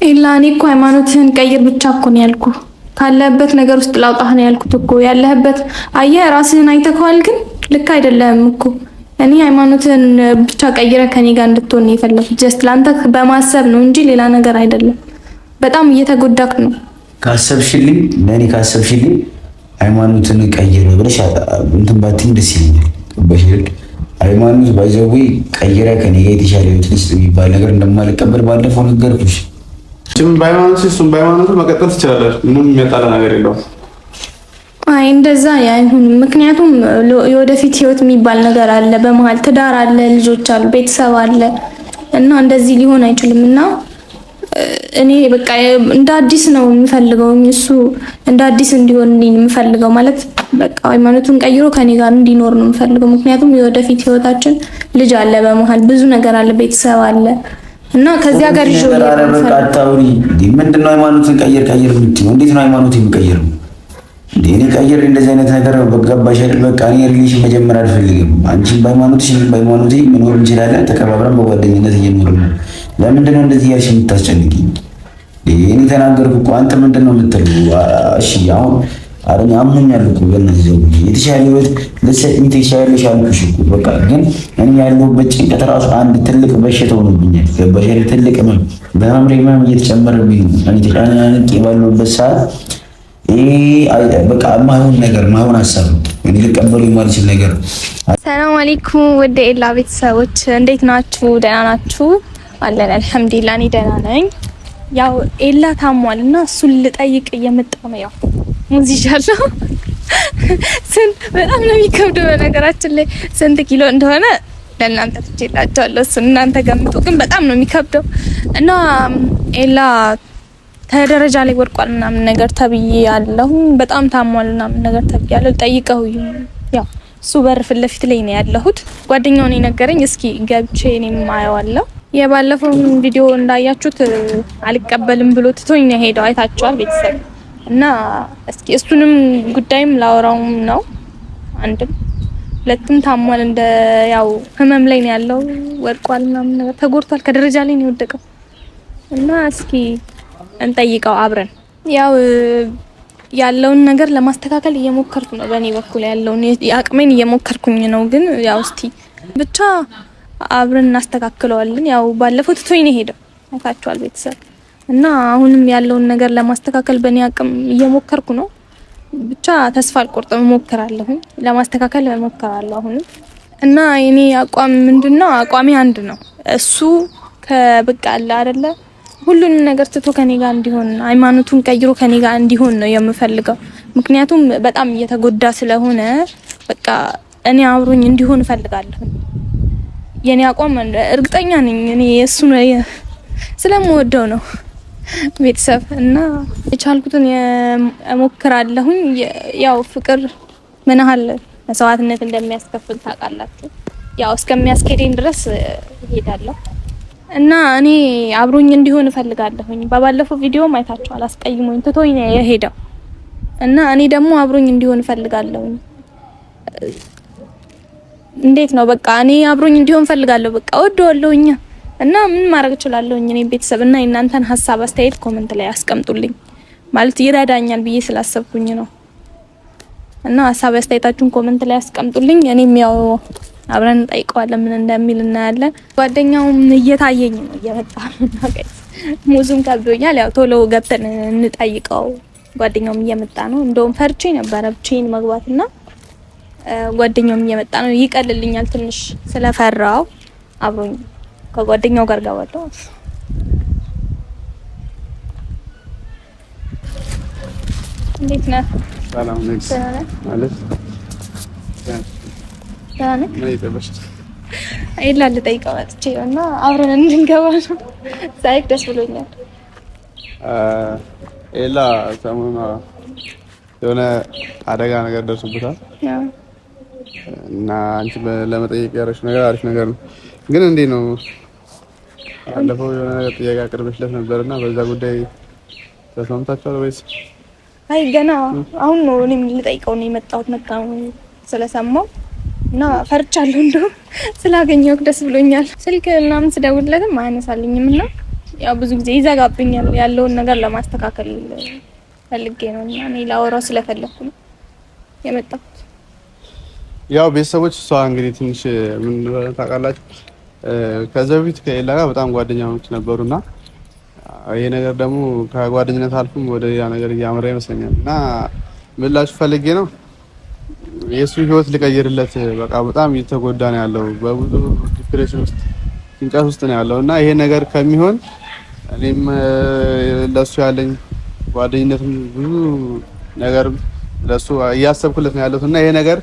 ኤላ እኔ እኮ ሃይማኖትህን ቀይር ብቻ እኮ ነው ያልኩህ። ካለህበት ነገር ውስጥ ላውጣህ ነው ያልኩት እኮ። ያለህበት አየህ፣ ራስህን አይተኸዋል፣ ግን ልክ አይደለህም እኮ። እኔ ሃይማኖትህን ብቻ ቀይረህ ከኔ ጋር እንድትሆን ነው የፈለኩት። Just ለአንተ በማሰብ ነው እንጂ ሌላ ነገር አይደለም። በጣም እየተጎዳክ ነው። ካሰብሽልኝ፣ ለእኔ ካሰብሽልኝ ሃይማኖትን ቀይር ብለሽ እንትን ባትይኝ ደስ ይለኛል። ገባሽ አይደል? ሃይማኖት by the way ቀይረህ ከኔ ጋር የተሻለ ህይወት ልስጥ የሚባል ነገር እንደማልቀበል ባለፈው ነገርኩሽ። እሱም በሃይማኖት እሱም በሃይማኖቱ መቀጠል ትችላለህ። ምንም የሚያጣላ ነገር የለውም። አይ እንደዛ አይሁንም። ምክንያቱም የወደፊት ህይወት የሚባል ነገር አለ፣ በመሀል ትዳር አለ፣ ልጆች አሉ፣ ቤተሰብ አለ እና እንደዚህ ሊሆን አይችልም። እና እኔ በቃ እንደ አዲስ ነው የምፈልገው፣ እሱ እንደ አዲስ እንዲሆን የምፈልገው ማለት በቃ ሃይማኖቱን ቀይሮ ከኔ ጋር እንዲኖር ነው የምፈልገው። ምክንያቱም የወደፊት ህይወታችን ልጅ አለ፣ በመሀል ብዙ ነገር አለ፣ ቤተሰብ አለ እና ከዚያ ጋር ይዤው ኧረ በቃ አታውሪ። ምንድን ነው ሃይማኖትን ቀይር ቀይር የምትይው? እንዴት ነው ሃይማኖት የሚቀይረው? እንዴ እኔ ቀይር እንደዚህ አይነት ነገር በገባሽ አይደል? በቃ እኔ relation መጀመር አልፈልግም። አንቺም በሃይማኖትሽ እኔም በሃይማኖቴ መኖር እንችላለን። ተከባብረን በጓደኝነት እየኖርን ነው። ለምንድን ነው እንደዚህ እያልሽ የምታስጨንቂኝ? እኔ ተናገርኩ እኮ፣ አንተ ምንድን ነው የምትለው? እሺ አሁን አረኛ አሞኛል እኮ፣ በእናትህ ዘውዬ፣ የተሻለ ህይወት ልትሰጪኝ ትችያለሽ አልኩሽ እኮ። በቃ ግን እኔ ያለሁበት ጭንቀት ራሱ አንድ ትልቅ በሽታ ሆኖብኛል። ገባሽ አይደል? ትልቅ ህመም በህመም ላይ ህመም እየተጨመረብኝ ነው። እኔ ተጨናንቄ ባለሁበት ሰዓት ይሄ በቃ የማይሆን ነገር፣ የማይሆን ሀሳብ ነው። እኔ ልቀበሉ የማልችል ነገር። ሰላም አለይኩም ወደ ኤላ ቤተሰቦች፣ እንዴት ናችሁ? ደህና ናችሁ? አለን አልሐምዱሊላህ፣ እኔ ደህና ነኝ። ያው ኤላ ታሟል እና እሱን ልጠይቅ እየመጣሁ ነው። ያው ሙዝ ይዣለሁ። ስንት በጣም ነው የሚከብደው። በነገራችን ላይ ስንት ኪሎ እንደሆነ ለእናንተ ትቼላችኋለሁ። እሱን እናንተ ገምጡ። ግን በጣም ነው የሚከብደው እና ኤላ ከደረጃ ላይ ወድቋል ምናምን ነገር ተብዬ ያለሁ፣ በጣም ታሟል ምናምን ነገር ተብዬ ያለሁ። ጠይቀው፣ ያው እሱ በር ፊት ለፊት ላይ ነው ያለሁት። ጓደኛው ነው የነገረኝ። እስኪ ገብቼ እኔም አየዋለሁ። የባለፈውን ቪዲዮ እንዳያችሁት አልቀበልም ብሎ ትቶኝ ነው ሄደው፣ አይታችኋል ቤተሰብ። እና እስኪ እሱንም ጉዳይም ላወራውም ነው፣ አንድም ሁለትም ታሟል፣ እንደ ያው ህመም ላይ ነው ያለው። ወድቋል ምናምን ነገር፣ ተጎድቷል። ከደረጃ ላይ ነው የወደቀው እና እስኪ እንጠይቀው አብረን። ያው ያለውን ነገር ለማስተካከል እየሞከርኩ ነው። በእኔ በኩል ያለውን አቅሜን እየሞከርኩኝ ነው። ግን ያው እስቲ ብቻ አብረን እናስተካክለዋለን። ያው ባለፈው ትቶኝ ነው የሄደው፣ አይታችኋል ቤተሰብ። እና አሁንም ያለውን ነገር ለማስተካከል በእኔ አቅም እየሞከርኩ ነው። ብቻ ተስፋ አልቆርጥም፣ እሞክራለሁ፣ ለማስተካከል እሞክራለሁ አሁንም። እና የኔ አቋም ምንድነው? አቋሜ አንድ ነው። እሱ ከበቃ አለ አይደለ ሁሉንም ነገር ትቶ ከኔ ጋር እንዲሆን፣ ሃይማኖቱን ቀይሮ ከኔ ጋር እንዲሆን ነው የምፈልገው። ምክንያቱም በጣም እየተጎዳ ስለሆነ በቃ እኔ አብሮኝ እንዲሆን እፈልጋለሁ። የኔ አቋም እርግጠኛ ነኝ እኔ እሱ ስለምወደው ነው ቤተሰብ። እና የቻልኩትን እሞክራለሁኝ። ያው ፍቅር ምን ያህል መስዋዕትነት እንደሚያስከፍል ታውቃላችሁ። ያው እስከሚያስኬደኝ ድረስ እሄዳለሁ። እና እኔ አብሮኝ እንዲሆን እፈልጋለሁኝ። በባለፈው ቪዲዮ አይታችኋል፣ አስቀይሞኝ ትቶኝ ነው የሄደው እና እኔ ደግሞ አብሮኝ እንዲሆን እፈልጋለሁኝ። እንዴት ነው፣ በቃ እኔ አብሮኝ እንዲሆን እፈልጋለሁ። በቃ እወደዋለሁኝ እና ምን ማድረግ እችላለሁኝ እኔ ቤተሰብ? እና የእናንተን ሀሳብ አስተያየት comment ላይ አስቀምጡልኝ። ማለት ይረዳኛል ብዬ ስላሰብኩኝ ነው። እና ሀሳብ አስተያየታችሁን comment ላይ አስቀምጡልኝ። እኔም ያው አብረን እንጠይቀዋለን፣ ምን እንደሚል እናያለን። ጓደኛውም እየታየኝ ነው፣ እየመጣ ነው። ሙዙም ከብዶኛል። ያው ቶሎ ገብተን እንጠይቀው። ጓደኛውም እየመጣ ነው። እንደውም ፈርቼ ነበረ ብቻዬን መግባትና ጓደኛውም እየመጣ ነው። ይቀልልኛል ትንሽ ስለፈራው አብሮኝ ከጓደኛው ጋር ገባለሁ። እንዴት ነህ? ሰላም ነህ? ማለት ደህና ነህ? ኤላ ልጠይቀው መጥቼ እና አብረን እንድንገባ ነው። ሳይክ ደስ ብሎኛል። ኤላ ሰሞኑን የሆነ አደጋ ነገር ደርሶበታል እና አንቺ ለመጠየቅ ያደረግሽው ነገር አሪፍ ነገር ነው። ግን እንዴት ነው፣ ባለፈው የሆነ ነገር ጥያቄ አቅርበሽለት ነበር እና በዛ ጉዳይ ተስማምታችኋል ወይስ? አይ ገና አሁን ነው እኔም ልጠይቀው ነው የመጣሁት። መጣሁ ስለሰማሁ እና ፈርቻለሁ። እንደውም ስላገኘሁት ደስ ብሎኛል። ስልክ ምናምን ስደውልለትም አያነሳልኝም እና ያው ብዙ ጊዜ ይዘጋብኛል። ያለውን ነገር ለማስተካከል ፈልጌ ነው እና እኔ ላወራው ስለፈለኩ ነው የመጣሁት። ያው ቤተሰቦች፣ እሷ እንግዲህ ትንሽ ምን ታውቃላችሁ፣ ከዛ በፊት ከኤላ ጋር በጣም ጓደኛሞች ነበሩና ይሄ ነገር ደግሞ ከጓደኝነት አልፎም ወደ ሌላ ነገር እያመራ ይመስለኛል። እና ምላችሁ ፈልጌ ነው የእሱ ህይወት ልቀይርለት፣ በቃ በጣም እየተጎዳ ነው ያለው፣ በብዙ depression ውስጥ ጭንቀት ውስጥ ነው ያለው። እና ይሄ ነገር ከሚሆን እኔም ለሱ ያለኝ ጓደኝነትም ብዙ ነገር ለሱ እያሰብኩለት ነው ያለሁት። እና ይሄ ነገር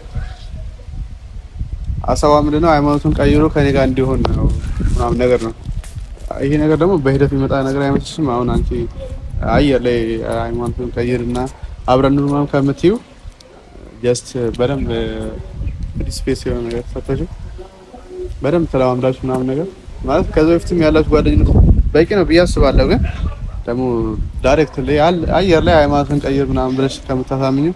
አሳዋ ምንድነው ሃይማኖቱን ቀይሮ ከኔ ጋር እንዲሆን ነው ምናምን ነገር ነው። ይሄ ነገር ደግሞ በሂደት የሚመጣ ነገር አይመስልሽም? አሁን አንቺ አየር ላይ ሃይማኖቱን ቀይርና አብረን እንኑር ምናምን ከምትይው just በደንብ space የሆነ ነገር ሰጥተሽው በደንብ ተለማምዳችሁ ምናምን ነገር፣ ማለት ከዚህ በፊትም ያላችሁ ጓደኝነት በቂ ነው ብዬ አስባለሁ። ግን ደግሞ direct ላይ አየር ላይ ሃይማኖትን ቀይር ምናምን ብለሽ ከምታሳምኚው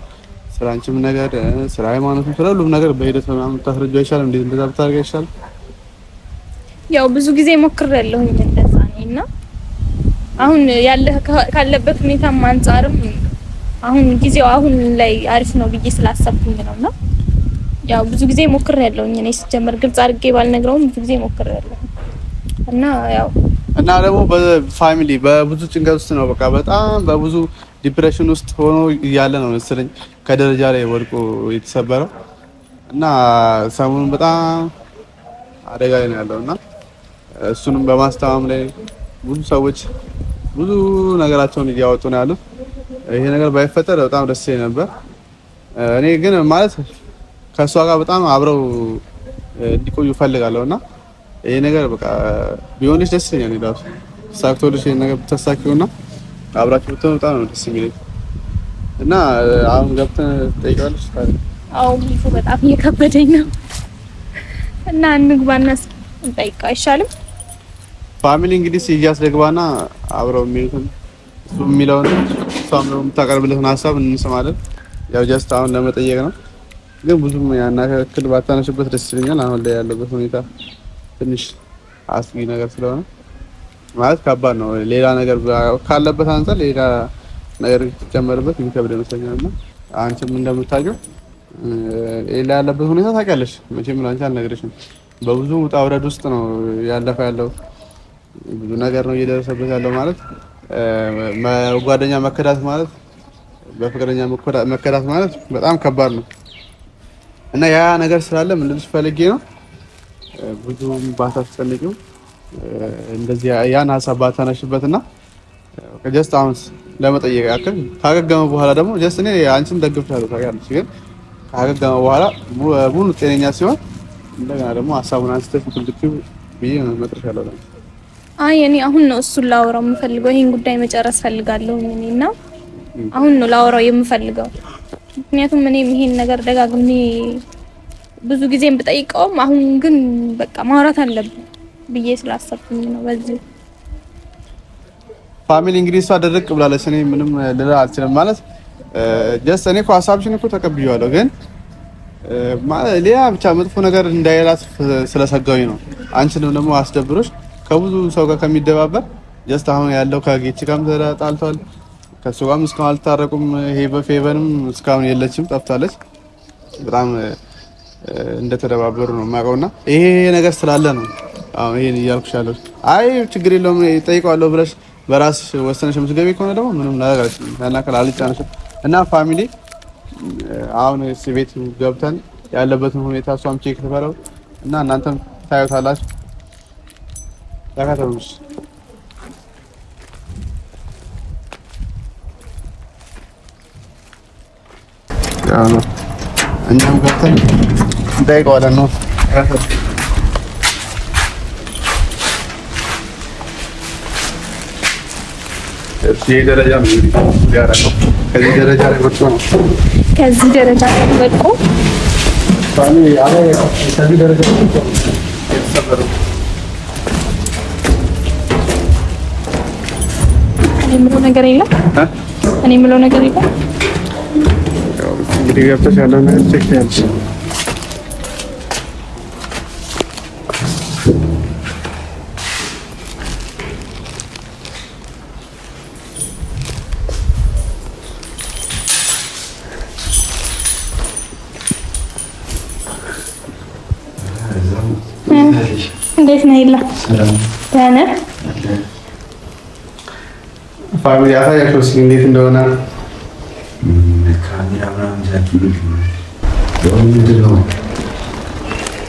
ስለ አንቺም ነገር፣ ስለ ሃይማኖትም፣ ስለ ሁሉም ነገር በሂደት ምናምን ብታስረጂው አይሻልም? እንዴት እንደዛ ብታደርጊ አይሻልም? ያው ብዙ ጊዜ ሞክሬያለሁኝ እንደዛ እኔ፣ እና አሁን ያለ ካለበት ሁኔታም አንጻርም አሁን ጊዜው አሁን ላይ አሪፍ ነው ብዬ ስላሰብኩኝ ነውና ያው ብዙ ጊዜ ሞክሬያለሁኝ። እኔ ሲጀመር ግልጽ አድርጌ ባልነግረውም ብዙ ጊዜ ሞክሬያለሁ እና ያው እና ደግሞ በ family በብዙ ጭንቀት ውስጥ ነው። በቃ በጣም በብዙ depression ውስጥ ሆኖ እያለ ነው መሰለኝ ከደረጃ ላይ ወድቆ የተሰበረው። እና ሰሞኑን በጣም አደጋ ላይ ነው ያለው። እና እሱንም በማስታመም ላይ ብዙ ሰዎች ብዙ ነገራቸውን እያወጡ ነው ያሉት። ይሄ ነገር ባይፈጠር በጣም ደስ ይለኝ ነበር። እኔ ግን ማለት ከእሷ ጋር በጣም አብረው እንዲቆዩ እፈልጋለሁ። እና ይሄ ነገር በቃ ቢሆንልሽ ደስ ይለኛል። እኔ ራሱ ተሳክቶልሽ ይሄን ነገር ብታሳኪውና አብራችሁ ብትሆኑ በጣም ነው ደስ የሚለኝ። እና አሁን ገብተን ትጠይቂዋለሽ ታዲያ? አዎ፣ ሊፉ በጣም እየከበደኝ ነው እና እንግባና እስኪ እንጠይቀው አይሻልም? Family፣ እንግዲህ ሲያስ ደግባና አብረው የሚሉትን፣ እሱ የሚለውን፣ እሷም ደግሞ የምታቀርብለትን ሀሳብ እንሰማለን። ያው just አሁን ለመጠየቅ ነው፣ ግን ብዙም ያን ያክል ባታነሽበት ደስ ይለኛል። አሁን ላይ ያለበት ሁኔታ ትንሽ አስጊ ነገር ስለሆነ፣ ማለት ከባድ ነው። ሌላ ነገር ካለበት አንጻር ሌላ ነገር ሲጨመርበት የሚከብድ ይመስለኛል። እና አንቺም እንደምታውቂው ሌላ ያለበት ሁኔታ ታውቂያለሽ። መቼም ለአንቺ አልነግርሽም። በብዙ ውጣ ውረድ ውስጥ ነው ያለፈ ያለው፣ ብዙ ነገር ነው እየደረሰበት ያለው። ማለት ጓደኛ መከዳት ማለት፣ በፍቅረኛ መከዳት ማለት በጣም ከባድ ነው። እና ያ ነገር ስላለ ምን ልልሽ ፈልጌ ነው፣ ብዙም ባታስጨንቂው፣ እንደዚህ ያን ሀሳብ ባታነሽበት እና just አሁን ለመጠየቅ ያክል፣ ካገገመ በኋላ ደግሞ just እኔ አንቺን ደግፍሻለሁ ታውቂያለሽ፣ ግን ካገገመ በኋላ ሙሉ ጤነኛ ሲሆን እንደገና ደግሞ ሀሳቡን አንስተሽ እንትን ብትይው ብዬ እመክርሻለሁ። አይ፣ እኔ አሁን ነው እሱን ላወራው የምፈልገው። ይሄን ጉዳይ መጨረስ ፈልጋለሁ እኔ፣ እና አሁን ነው ላወራው የምፈልገው። ምክንያቱም እኔም ይሄን ነገር ደጋግሜ ብዙ ጊዜም ብጠይቀውም አሁን ግን በቃ ማውራት አለብን ብዬ ስላሰብኩኝ ነው። በዚህ Family፣ እንግዲህ እሷ ድርቅ ብላለች። እኔ ምንም ልል አልችልም። ማለት just እኔ እኮ ሀሳብሽን እኮ ተቀብዬዋለሁ፣ ግን ማለት ሌላ ብቻ መጥፎ ነገር እንዳይላት ስለሰጋሁኝ ነው። አንቺንም ደግሞ አስደብሮሽ ከብዙ ሰው ጋር ከሚደባበር፣ just አሁን ያለው ከጌች ጋርም ተጣልቷል። ከእሱ ጋርም እስካሁን አልታረቁም። ይሄ በፌቨንም እስካሁን የለችም፣ ጠፍታለች። በጣም እንደተደባበሩ ነው የማውቀው። እና ይሄ ነገር ስላለ ነው አሁን ይሄን እያልኩሽ ያለሁት። አይ ችግር የለውም እጠይቀዋለሁ ብለሽ በራስሽ ወሰነሽ የምትገቢ ከሆነ ደግሞ ምንም ነገር አልችልም፣ ያን ያክል አልጫንሽም። እና family፣ አሁን ቤት ገብተን ያለበትን ሁኔታ እሷም check ትበለው እና እናንተም ታዩታላችሁ። ተከተሉሽ። እኛም ገብተን እንጠይቀዋለን ነው። ይሄ ደረጃ ነው እንግዲህ ያደረገው። ከዚህ ደረጃ ላይ ወጥቶ ነው። ከዚህ ደረጃ ላይ ወድቆ Family፣ ከዚህ ደረጃ ላይ ወጥቶ ነው የተሰበረው። እኔ የምለው ነገር የለም። እኔ የምለው ነገር የለም። ያው እንግዲህ ገብተሽ ያለውን ነገር check ታያለሽ። እንዴት ነህ? ይላ ደህና ነህ? Family አሳያቸው እስኪ እንዴት እንደሆነ። ካሜራ ምናምን ምንድን ነው?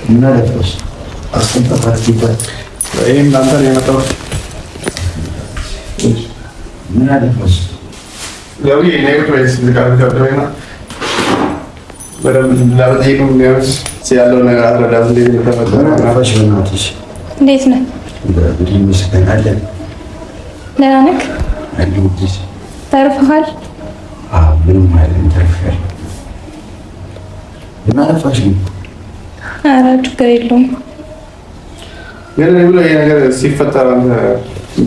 ምን አለፋሽ? ይህም ለአንተ ነው የመጣው። ምን አለፋሽ? በደንብ ቢያንስ ያለውን ነገር አስረዳት፣ እንዴት እንደተፈጠረ። በእናትሽ እንዴት ነህ? ደህና ነህ? ተርፈሃል? ምንም አይደለም፣ ተርፌያለሁ። ምን አለፋሽ ግን? ኧረ ችግር የለውም። ግን እኔ ብሎ ይሄ ነገር ሲፈጠር አንተ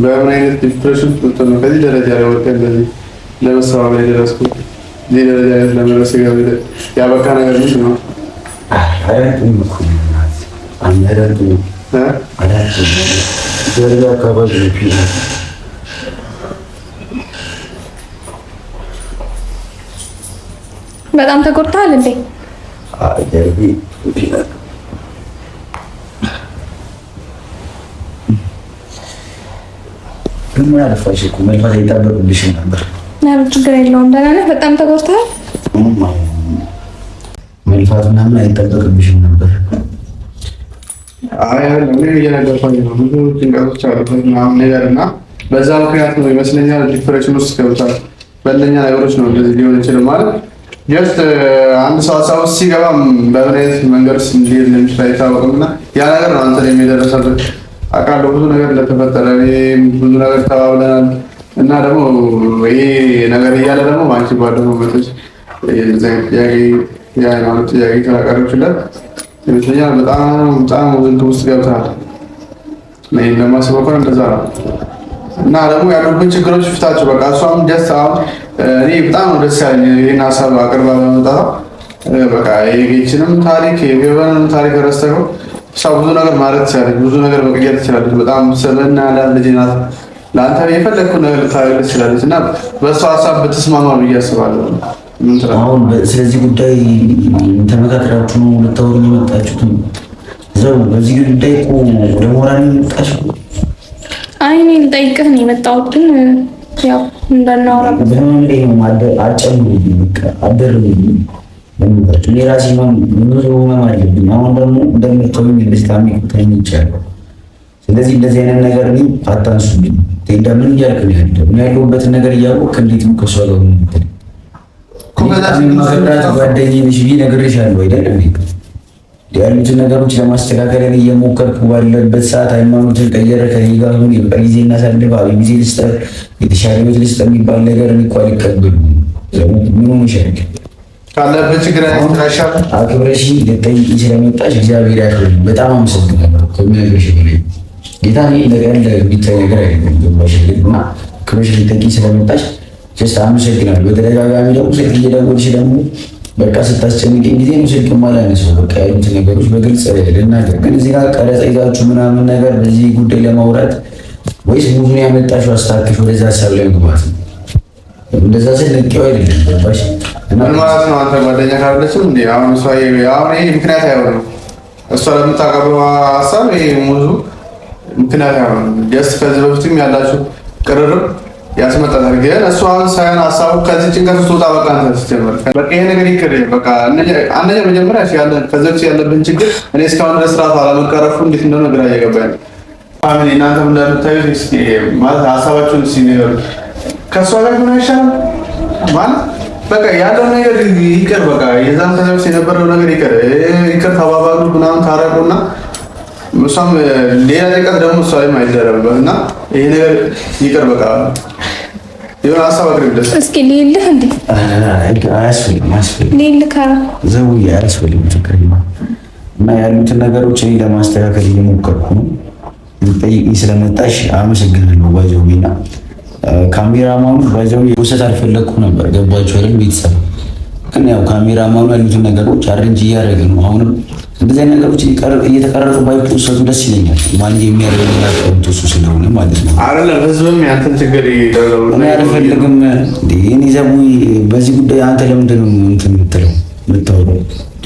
በምን አይነት depression ውስጥ ነው ከዚህ ደረጃ ላይ ወጥተህ እንደዚህ ለመሰባበር የደረስኩት? እዚህ ደረጃ ላይ ለመድረስ ያበቃ ነገር ምንድን ነው? በጣም ተጎድተሃል እንዴ? ግን ምን አለፋሽ እኮ መልፋት አይጠበቅብሽም ነበር። ኧረ ችግር የለውም። ደህና ነህ? በጣም ተጎድተሃል? መልፋት ምናምን አይጠበቅብሽም ነበር። አይ አይደለም፣ እኔ እየነገርኩህ ነው። ብዙ ጭንቀቶች አሉበት ምናምን ነገር እና በዛ ምክንያት ነው ይመስለኛል depression ውስጥ ገብቷል። በእነኛ ነገሮች ነው እንደዚህ ሊሆን ይችላል ማለት just አንድ ሰው ሀሳብ ውስጥ ሲገባ በምን አይነት መንገድ ውስጥ ሊሄድ እንደሚችል አይታወቅም እና ያ ነገር ነው አንተ ላይ የደረሰብህ። አውቃለሁ ብዙ ነገር እንደተፈጠረ፣ እኔም ብዙ ነገር ተባብለናል እና ደግሞ ይሄ ነገር እያለ ደግሞ በአንቺ ባደሞ መቶች ጥያቄ የሃይማኖት ጥያቄ ካላቀረብሽለት ይመስለኛል በጣም በጣም ውዝግብ ውስጥ ገብተሃል። እኔ እንደማስበው ከሆነ እንደዛ ነው። እና ደግሞ ያሉብን ችግሮች ፍታቸው። በቃ እሷም ደስ አሁን እኔ በጣም ነው ደስ ያለኝ ይህን ሀሳብ አቅርባ በመምጣቷ። በቃ የጌችንም ታሪክ የገበንንም ታሪክ ረስተኸው እሷ ብዙ ነገር ማለት ትችላለች፣ ብዙ ነገር መቀየር ትችላለች። በጣም ስብዕና ያላት ልጅ ናት። ለአንተ የፈለግከው ነገር ልታደርግ ትችላለች እና በእሷ ሀሳብ ብትስማማ ብዬ አስባለሁ። ምን ትላለህ? አሁን ስለዚህ ጉዳይ ተመካክራችሁ ነው ልታወሩኝ የመጣችሁት? ዘው በዚህ ጉዳይ እኮ ወደ ሞራል የመጣችሁ? አይ እኔ ልጠይቅህ ነው የመጣሁት፣ ግን ያው እንዳናወራ በህመም ላይ ነው። አጨምሩብኝ፣ በቃ አደርቡብኝ። እኔ ራሴ ብዙ ህመም አለብኝ። አሁን ደግሞ እንደምታዩኝ እንደዚህ ታሜ ተኝቻለሁ። ስለዚህ እንደዚህ አይነት ነገር እኔ አታንሱብኝ። ቴንዳ ምን እያልክ ነው ያለው? እኔ ያለሁበትን ነገር እያወቅህ እንዴት ነው ከእሷ ጋር የምትለኝ? በጣም የማፈቅራት ጓደኛዬ ነሽ ብዬ ነግሬሻለሁ አይደል? እንዴ ያሉትን ነገሮች ለማስተካከል እኔ እየሞከርኩ ባለበት ሰዓት ሃይማኖትን ቀየረ፣ ከእኔ ጋር ሁን፣ የፍቅር ጊዜ እናሳልፍ፣ አብይ ጊዜ ልስጠህ፣ የተሻለ ህይወት ልስጠህ የሚባል ነገር እኔ እኮ አልቀበልም። ምን ሆነሻል? ካለበት ችግር አይሻልም? አክብረሽ ልጠይቂኝ ስለመጣሽ እግዚአብሔር ያክብርልኝ። በጣም አመሰግናለሁ ከምነግርሽ በላይ ጌታ። እኔ ለቀልድ የሚታይ ነገር አይደለም። ገባሽ አይደል? እና አክብረሽ ልጠይቂኝ ስለመጣሽ just አመሰግናለሁ። በተደጋጋሚ ደግሞ ስልክ እየደወልሽ ደግሞ በቃ ስታስጨንቀኝ ጊዜ ነው ስልክ የማላነሳው። በቃ ያሉትን ነገሮች በግልጽ ልናገር። ግን እዚህ ጋር ቀረጻ ይዛችሁ ምናምን ነገር በዚህ ጉዳይ ለማውራት ወይስ ሙዙን ያመጣሽው አስታክሽ ወደዛ ሀሳብ ላይ መግባት ነው? እንደዛ ስል ንቄው አይደለም። ገባሽ? ምን ማለት ነው? አንተ ጓደኛ ካለችም እንዴ አሁን እሷ አሁን ይሄ ምክንያት አይሆንም። እሷ ለምታቀርበው ሀሳብ ይሄ ሙዙ ምክንያት አይሆንም። Just ከዚህ በፊትም ያላችሁ ቅርርብ ያስመጣታል። ግን እሷ አሁን ሳይሆን ሀሳቡ ከዚህ ጭንቀት ውስጥ ወጣ። በቃ አንተ ስትጀምር በቃ ይሄ ነገር ይቅር። በቃ አንደኛ መጀመሪያ ያለ ከዚህ በፊት ያለብን ችግር እኔ እስካሁን ድረስ ራሱ አለመቀረፉ እንዴት እንደሆነ ግራ እየገባኝ ነው። Family እናንተም እንደምታዩት እስኪ ማለት ሀሳባችሁን እስኪ ንገሩ። ከእሷ ጋር ሆነ አይሻልም ማለት በቃ ያለው ነገር ይቅር። በቃ የዛን ከዚህ በፊት የነበረው ነገር ይቅር ይቅር ተባባሉ ምናምን ታረቁና እሷም ሌላ ጭንቀት ደግሞ እሷ ላይም አይደረብበት እና ይሄ ነገር ይቅር በቃ የሆነ ሀሳብ አቅርቢለት እስኪ ልይልህ እንዴ? አያስፈልግም፣ አያስፈልግም ልይልህ ካራ ዘውዬ አያስፈልግም። ችግር የለም። እና ያሉትን ነገሮች እኔ ለማስተካከል እየሞከርኩ ነው። ልጠይቅኝ ስለመጣሽ አመሰግናለሁ። ባይዘዊ እና ካሜራማኑ ባይዘዊ ውሰት አልፈለግኩም ነበር። ገባችሁ አይደል? ቤተሰብ ግን ያው ካሜራማኑ ያሉትን ነገሮች arrange እያደረገ ነው። አሁንም እንደዚህ አይነት ነገሮች እየተቀረጹ ባይፖሰቱ ደስ ይለኛል። ማን የሚያደርገው account እሱ ስለሆነ ማለት ነው። አይደለም ህዝብም ያንተን ችግር ይደረው። እኔ አልፈልግም እንዴ እኔ ዘቡ በዚህ ጉዳይ አንተ ለምንድን ነው እንትን የምትለው የምታወራው?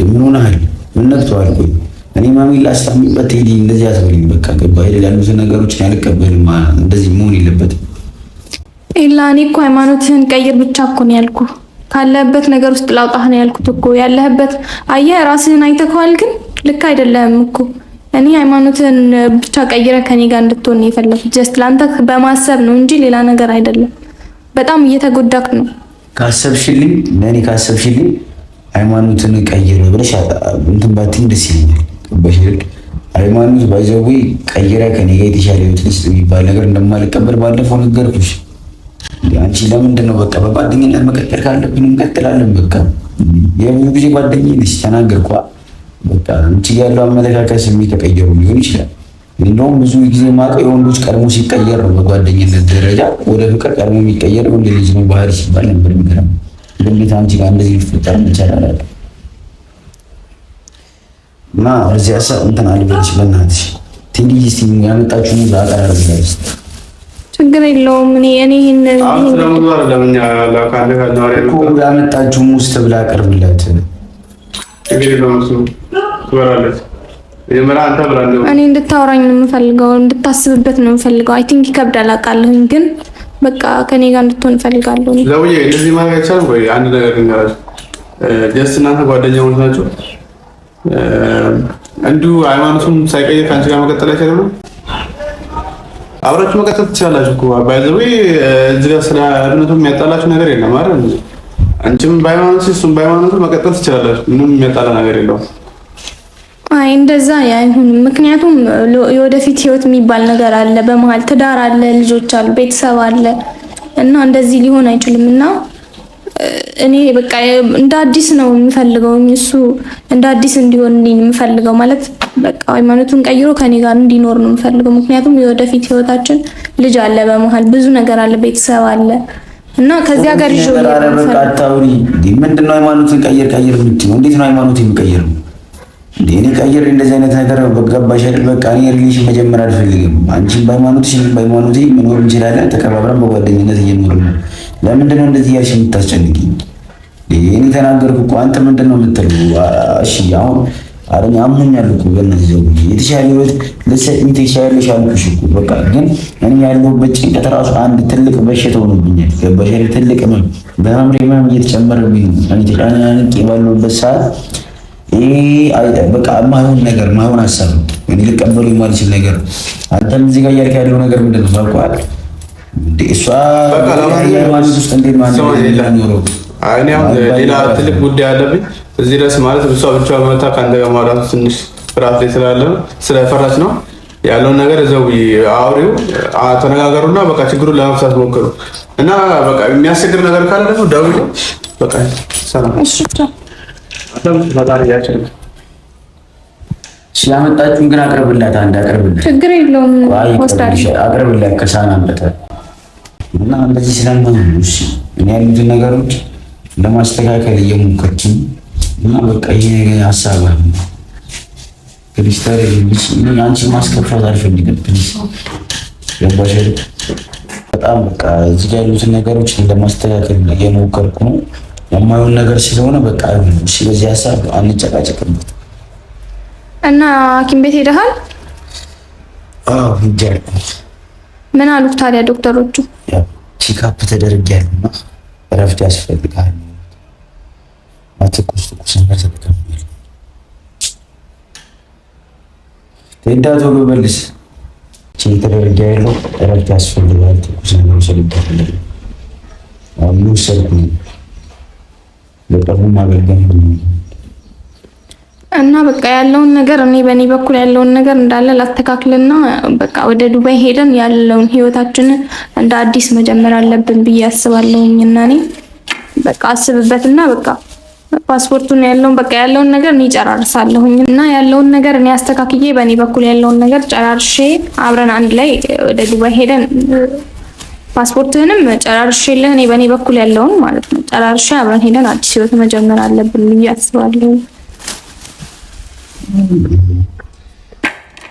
ምን ሆነሃል? ምን ነክቶሃል? ቆይ እኔ ማሚ ላስታምበት ሄዲ እንደዚህ አትበለኝ። በቃ ገባህ አይደል? ያሉትን ነገሮች አልቀበልም። እንደዚህ መሆን የለበትም። ኤላ እኔ እኮ ሃይማኖትህን ቀይር ብቻ እኮ ነው ያልኩህ። ካለህበት ነገር ውስጥ ላውጣህ ነው ያልኩት እኮ። ያለህበት አየህ፣ ራስህን አይተኸዋል፣ ግን ልክ አይደለህም እኮ። እኔ ሃይማኖትህን ብቻ ቀይረህ ከኔ ጋር እንድትሆን ነው የፈለኩት። Just ለአንተ በማሰብ ነው እንጂ ሌላ ነገር አይደለም። በጣም እየተጎዳክ ነው። ካሰብሽልኝ፣ ለእኔ ካሰብሽልኝ ሃይማኖትን ቀይር ብለሽ እንትን ባትይኝ ደስ ይለኛል። ገባሽ አይደል? ሃይማኖት by the way ቀይረህ ከኔ ጋር የተሻለ ህይወት ልስጥ የሚባል ነገር እንደማልቀበል ባለፈው ነገርኩሽ። አንቺ ለምንድን ነው በቃ በጓደኝነት መቀጠል ካለብን እንቀጥላለን። በቃ የብዙ ጊዜ ጓደኛዬ ነሽ፣ ተናገርኳ። በቃ አንቺ ያለው አመለካከት ስሜት ተቀየሩ ሊሆን ይችላል። እንደውም ብዙ ጊዜ ማቀው የወንዶች ቀድሞ ሲቀየር ነው በጓደኝነት ደረጃ ወደ ፍቅር ቀድሞ የሚቀየር ወንድ ልጅ ነው ባህሪ ሲባል ነበር የሚገርመው። ግን እንዴት አንቺ ጋር እንደዚህ ሊፈጠር ይቻላል? እና እዚህ ሀሳብ እንትን አልበልሽ፣ በእናትሽ ቴዲ እስኪ ያመጣችሁን ላቀራርብላችሁ ችግር የለውም። እኔ ይሄን ያመጣችሁ ሙዝ ትብላ አቅርብላት። እኔ እንድታወራኝ ነው የምፈልገው፣ እንድታስብበት ነው የምፈልገው። I think ይከብዳል አውቃለሁኝ፣ ግን በቃ ከኔ ጋር እንድትሆን እፈልጋለሁ። ዘውዬ እንደዚህ ማድረግ አይቻልም ወይ? አንድ ነገር ልንገራችሁ። Just እናንተ ጓደኛሞች ናችሁ። እንዲሁ ሃይማኖቱን ሳይቀይር ከአንቺ ጋር መቀጠል አይቻልም ነው? አብራችሁ መቀጠል ትችላላችሁ እኮ by the way እዚህ ጋር ስለ እምነቱ የሚያጣላችሁ ነገር የለም አይደል? አንቺም በሃይማኖት እሱም በሃይማኖቱ መቀጠል ትችላላችሁ። ምንም የሚያጣላ ነገር የለውም። አይ እንደዛ አይሆንም። ምክንያቱም የወደፊት ህይወት የሚባል ነገር አለ፣ በመሀል ትዳር አለ፣ ልጆች አሉ፣ ቤተሰብ አለ እና እንደዚህ ሊሆን አይችልም። እና እኔ በቃ እንደ አዲስ ነው የምፈልገው፣ እሱ እንደ አዲስ እንዲሆን ነው የምፈልገው። ማለት በቃ ሃይማኖቱን ቀይሮ ከኔ ጋር እንዲኖር ነው የምፈልገው። ምክንያቱም የወደፊት ህይወታችን ልጅ አለ፣ በመሀል ብዙ ነገር አለ፣ ቤተሰብ አለ እና ከዚያ ጋር ይዤው በቃ አታውሪ። ምንድን ነው ሃይማኖትን ቀይር ቀይር የምትይው? እንዴት ነው ሃይማኖት የሚቀይረው? እንዴ እኔ ቀይር እንደዚህ አይነት ነገር በገባሽ አይደል? በቃ እኔ relation መጀመር አልፈልግም። አንቺም በሃይማኖትሽ እኔም በሃይማኖቴ መኖር እንችላለን። ተከባብረን በጓደኝነት እየኖርን ነው። ለምንድን ነው እንደዚህ እያልሽ የምታስጨንቂኝ? እኔ ተናገርኩ እኮ አንተ ምንድን ነው የምትለው? እሺ አሁን አረኛ አሞኛል እኮ በእነዚህ ዘውዬ የተሻለ ህይወት ልትሰጪኝ ትችያለሽ አልኩሽ እኮ በቃ ግን እኔ ያለሁበት ጭንቀት ራሱ አንድ ትልቅ በሽታ ሆኖብኛል። ገባሽ አይደል? ትልቅ ህመም በህመም ላይ ህመም እየተጨመረብኝ ነው። እኔ ተጨናንቄ ባለሁበት ሰዓት ይሄ በቃ የማይሆን ነገር የማይሆን ሀሳብ ነው። እኔ ልቀበሉ የማልችል ነገር አንተም እዚህ ጋር እያልክ ያለው ነገር ምንድን ነው ታውቀዋለህ? እንደ እሷ ሃይማኖት ውስጥ እንዴት ነው አንድ የሚኖረው? እኔ አሁን ሌላ ትልቅ ጉዳይ አለብኝ እዚህ ድረስ ማለት እሷ ብቻ መታ ከአንተ ጋር ማውራቱ ትንሽ ፍርሃት ላይ ስላለ ስለፈራች ነው ያለውን ነገር እዛው አውሪው፣ ተነጋገሩና በቃ ችግሩን ለመፍታት ሞክሩ እና በቃ የሚያስቸግር ነገር ካለ ደግሞ ደውሉ። በቃ ሰላም። ፈጣሪ ያችልም። ያመጣችሁን ግን አቅርብላት፣ አንድ አቅርብላት፣ ችግር የለውም አቅርብላት፣ ከሳህን አምጥተህ እና እንደዚህ ስለማይሆን ነው። እሺ እኔ ያሉትን ነገሮች ለማስተካከል እየሞከርኩኝ እና በቃ ይሄ ነገር ሀሳብ ክሪስታል አንቺ ማስከፋት አልፈልግም። Please ገባሽ አይደል? በጣም በቃ እዚህ ጋር ያሉትን ነገሮች ለማስተካከል እየሞከርኩ ነው። የማይሆን ነገር ስለሆነ በቃ እሺ፣ በዚህ ሀሳብ አንጨቃጨቅበት። እና ሐኪም ቤት ሄደሃል? አዎ ሄጃለሁ። ምን አሉክ ታዲያ ዶክተሮቹ? ያው checkup ተደርጊያለሁ እና እረፍት ያስፈልጋል። ትኩስ ትኩስ ነገር ተጠቀምኩኝ። ቴዳ ቶሎ መልስ። Check ተደርጊያለሁ፣ እረፍት ያስፈልጋል። ትኩስ ነገር ውሰድ። አሁን ወሰድኩ ነው በጣም ማገልገል እና በቃ ያለውን ነገር እኔ በእኔ በኩል ያለውን ነገር እንዳለ ላስተካክልና በቃ ወደ ዱባይ ሄደን ያለውን ህይወታችንን እንደ አዲስ መጀመር አለብን ብዬ አስባለሁኝ። እና እኔ በቃ አስብበትና በቃ ፓስፖርቱን ያለውን በቃ ያለውን ነገር እኔ ጨራርሳለሁኝ እና ያለውን ነገር እኔ አስተካክዬ በእኔ በኩል ያለውን ነገር ጨራርሼ አብረን አንድ ላይ ወደ ዱባይ ሄደን ፓስፖርትህንም ጨራርሼልህ እኔ በእኔ በኩል ያለውን ማለት ነው ጨራርሼ አብረን ሄደን አዲስ ህይወት መጀመር አለብን ብዬ አስባለሁ።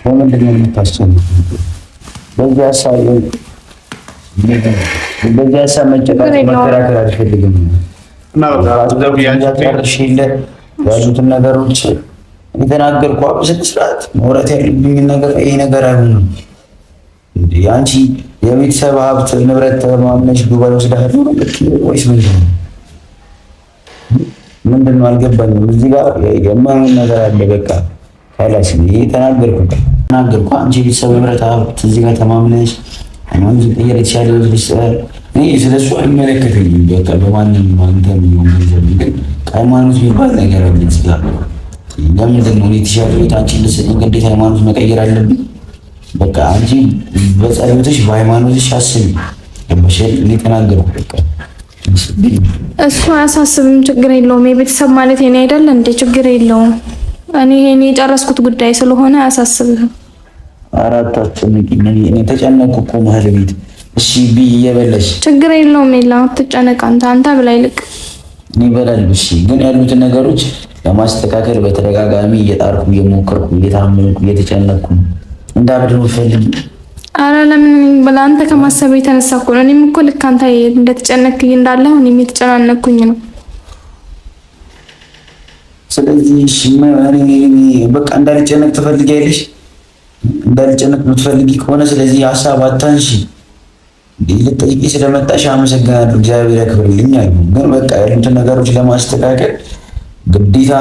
በምንድን ነው የምታስጨንቀው? በዚህ ሀሳብ መጨቃጨቅ መከራከር አልፈልግም። ጨርሼልህ ያሉትን ነገሮች የተናገርኩ በስነ ስርዓት ማውራት ያለብኝ ነገር ይሄ ነገር አይሆንም። እንዴ አንቺ የቤተሰብ ሀብት ንብረት ተማምነሽ ዱባይ ወስደሃል ነው ወይስ ምንድን ነው? ምንድን ነው አልገባኝም። እዚህ ጋር የማይሆን ነገር አለ። በቃ ካላስ ይሄ ተናገርኩ ተናገርኩ። አንቺ የቤተሰብ ንብረት ሀብት እዚህ ጋር ተማምነሽ ሃይማኖት ቀየር የተሻለ እኔ ስለሱ አይመለከተኝም። በቃ በማንም አንተ የሚሆን ገንዘብ ግን ሃይማኖት የሚባል ነገር አለ እዚህ ጋር። ለምንድን ነው እኔ የተሻለ ቤት አንቺ ልትሰጪኝ ግዴታ ሃይማኖት መቀየር አለብኝ? በቃ አንቺ በጸሎትሽ በሃይማኖትሽ አስቢ። ገባሽ? እኔ ተናገርኩ በቃ እሱ አያሳስብም፣ ችግር የለውም። የቤተሰብ ማለት የኔ አይደል እንዴ? ችግር የለውም። እኔ ይሄን የጨረስኩት ጉዳይ ስለሆነ አያሳስብህም። አራት አትጨነቂኝ። እኔ ተጨነቅኩ እኮ መሀል ቤት። እሺ ብይ እየበለሽ ችግር የለውም። የለም አትጨነቅ። አንተ አንተ ብላ ይልቅ እኔ እበላለሁ። እሺ ግን ያሉትን ነገሮች ለማስተካከል በተደጋጋሚ እየጣርኩ እየሞከርኩ እየታመምኩ እየተጨነቅኩ እንዳብድ ነው ፈልግ። አረ ለምን ብላ አንተ ከማሰብ የተነሳ እኮ ነው። እኔም እኮ ልክ አንተ እንደተጨነቅክ እንዳለህ እኔም የተጨናነቅኩኝ ነው። ስለዚህ እሺ በቃ እንዳልጨነቅ ትፈልጊያለሽ? እንዳልጨነቅ የምትፈልጊ ከሆነ ስለዚህ ሀሳብ አታንሺ። ልጠይቂ ስለመጣሽ አመሰግናለሁ፣ እግዚአብሔር ያክብርልኝ አሉ። ግን በቃ ያሉትን ነገሮች ለማስተካከል ግዴታ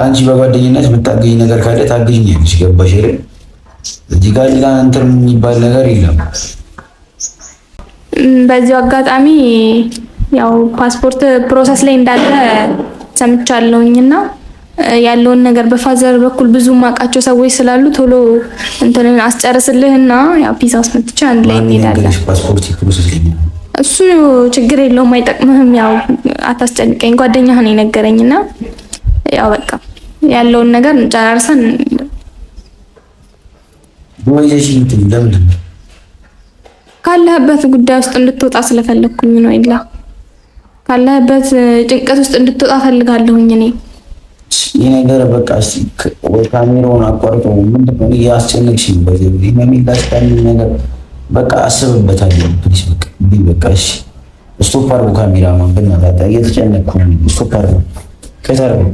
አንቺ በጓደኝነት የምታገኝ ነገር ካለ ታገኛለሽ። ገባሽ አይደል? እዚህ ጋር ሌላ እንትን የሚባል ነገር የለም። በዚሁ አጋጣሚ ያው ፓስፖርት process ላይ እንዳለ ሰምቻለሁኝና ያለውን ነገር በ father በኩል ብዙ ማውቃቸው ሰዎች ስላሉ ቶሎ እንትን አስጨርስልህና ያው ፒዛ አስመጥቼ አንድ ላይ እንሄዳለን። እሱ ችግር የለውም አይጠቅምህም። ያው አታስጨንቀኝ፣ ጓደኛህ ነው የነገረኝና ያው በቃ ያለውን ነገር ጨራርሰን ካለህበት ጉዳይ ውስጥ እንድትወጣ ስለፈለግኩኝ ነው። ይላ ካለህበት ጭንቀት ውስጥ እንድትወጣ ፈልጋለሁኝ እኔ። ይህ ነገር በቃ ወይ ካሜራውን አቋርጦ ምንድን ነው እያስጨነቅሽኝ፣ በዚህ ነገር በቃ አስብበታለሁ። please በቃ በቃ እሺ፣ stop አድርጎ ካሜራማን ብናታታ እየተጨነቅኩ ነው። stop አድርጎ cut አድርጎ።